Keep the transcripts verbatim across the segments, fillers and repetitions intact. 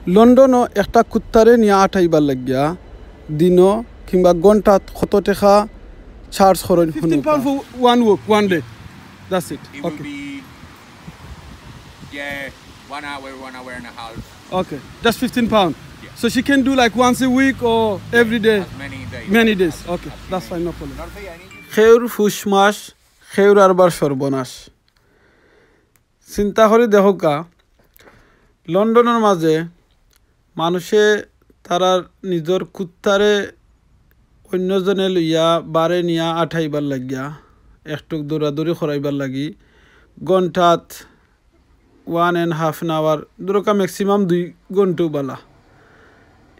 লন্ডনও একটা কুত্তারে নিয়া আটাইবার লাগিয়া দিনও কিংবা ঘন্টাত কত টেকা চার্জ করইন? Fifteen pound for one walk, one day. That's it. It will Okay. Be, yeah, one hour, one hour and a half. Okay, just fifteen pound. Yeah. So she can do, like, once a week or every day? As many days. Many days. As, okay, as that's fine, no problem. Not pay any. খেউর ফুসমাস, খেউর আরবার সর্বনাশ। চিন্তা করি দেখউক্কা, লন্ডনর মাঝে মানুষে তারার নিজর কুত্তারে অইন্যজনে লইয়া বারে নিয়া আটাইবার লাগিয়া, একটুক দৌড়াদৌড়ি করাইবার লাগি, ঘন্টাত one and half an hour, ধরউক্কা maximum দুই ঘন্টাও বালা।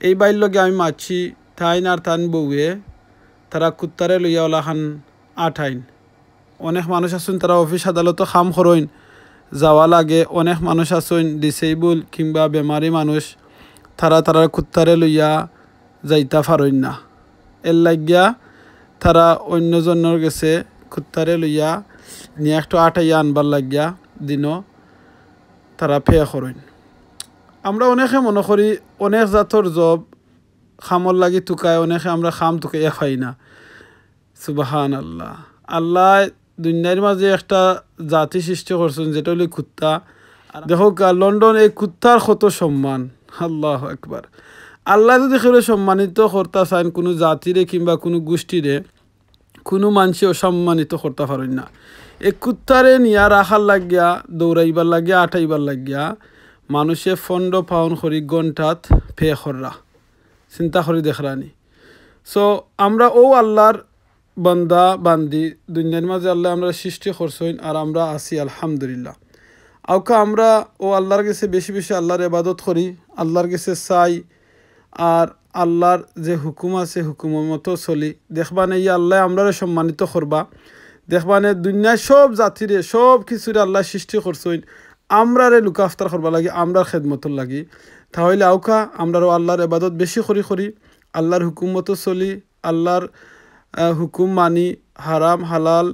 এই ভাইর লগে আমি মাতছি, তাইন আর তান বউয়ে তারা কুত্তারে লইয়া অলাখান আটাইন। অনেক মানুষ আছইন, তারা অফিস আদালতো কাম করইন, যাওয়া লাগে। অনেক মানুষ আছইন, disabled কিংবা বেমারি মানুষ, তারা তারার কুত্তারে লইয়া যাইতা পারইন না। এর লাগিয়া তারা অইন্যজনর গেছে কুত্তারে লইয়া নিয়া একটু আটাইয়া আনবার লাগিয়া দিনও তারা pay করইন। আমরা অনেকে মনো করি অনেক জাতর জব কামর লাগি তুকায়, অনেকে আমরা কাম তুকাইয়া পাই না। সুবহানাল্লাহ। আল্লায় দুনিয়ার মাঝে একটা জাতি সৃষ্টি করছইন, যেটা অইলো কুত্তা। আর দেখউক্কা, লন্ডন এই কুত্তার কত সম্মান। আল্লাহু আকবার। আল্লায় যুদি কেউরে সম্মানিত করতা চাইন, কুনু জাতিরে কিংবা কুনু গুষ্টিরে, কুনু মানষে অসম্মানিত করতা পারইন না। এই কুত্তারে নিয়া রাখার লাগিয়া, দৌড়াইবার লাগিয়া, আটাইবার লাগিয়া মানুষে পনরো pound করি ঘন্টাত pay কররা। চিন্তা করি দেখরানি। So, আমরা অউ আল্লার বান্দা বান্দি, দুনিয়ার মাঝে আল্লায় আমরারে সৃষ্টি করছইন, আর আমরা আছি আলহামদুলিল্লাহ। আউক্কা আমরা অউ আল্লার গেছে বেশি বেশি আল্লার ইবাদত করি, আল্লার গেছে চাই, আর আল্লার যে হুকুম আছে হুকুমর মতো চলি। দেখবানে ই আল্লায় আমরারে সম্মানিত করবা। দেখবানে দুনিয়ার সব জাতিরে, সব কিছুরে আল্লায় সৃষ্টি করছইন, আমরারে look after করবার লাগি, আমরার খেদমতর লাগি। তাহলে আউক্কা আমরারও আল্লার ইবাদত বেশি করি করি, আল্লার হুকুম মতো চলি, আল্লার, আহ, হুকুম মানি, হারাম হালাল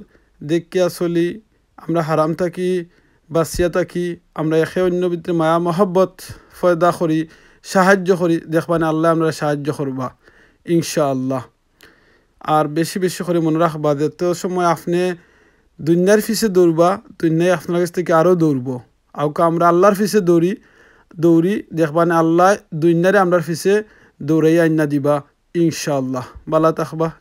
দেখিয়া চলি, আমরা হারাম থাকি বাচিয়া থাকি, আমরা একে অইন্য ভিতরে মায়া মহব্বত পয়দা করি, সাহায্য করি, দেখবানে আল্লায় আমরারে সাহায্য করবা ইনশাআল্লাহ। আর বেশি বেশি করি মনো রাখবা, যেতো সময় আপনে দুনিয়ার পিছে দৌড়বা, দুনিয়ায় আপনার গেছ থাকি আরও দৌড়বো। আউক্কা আমরা আল্লার পিছে দৌড়ি, দৌড়ি, দেখবানে আল্লায় দুনিয়ারে আমরার পিছে দৌড়াইয়া আইন্না দিবা ইনশাআল্লাহ। বালা থাকবা।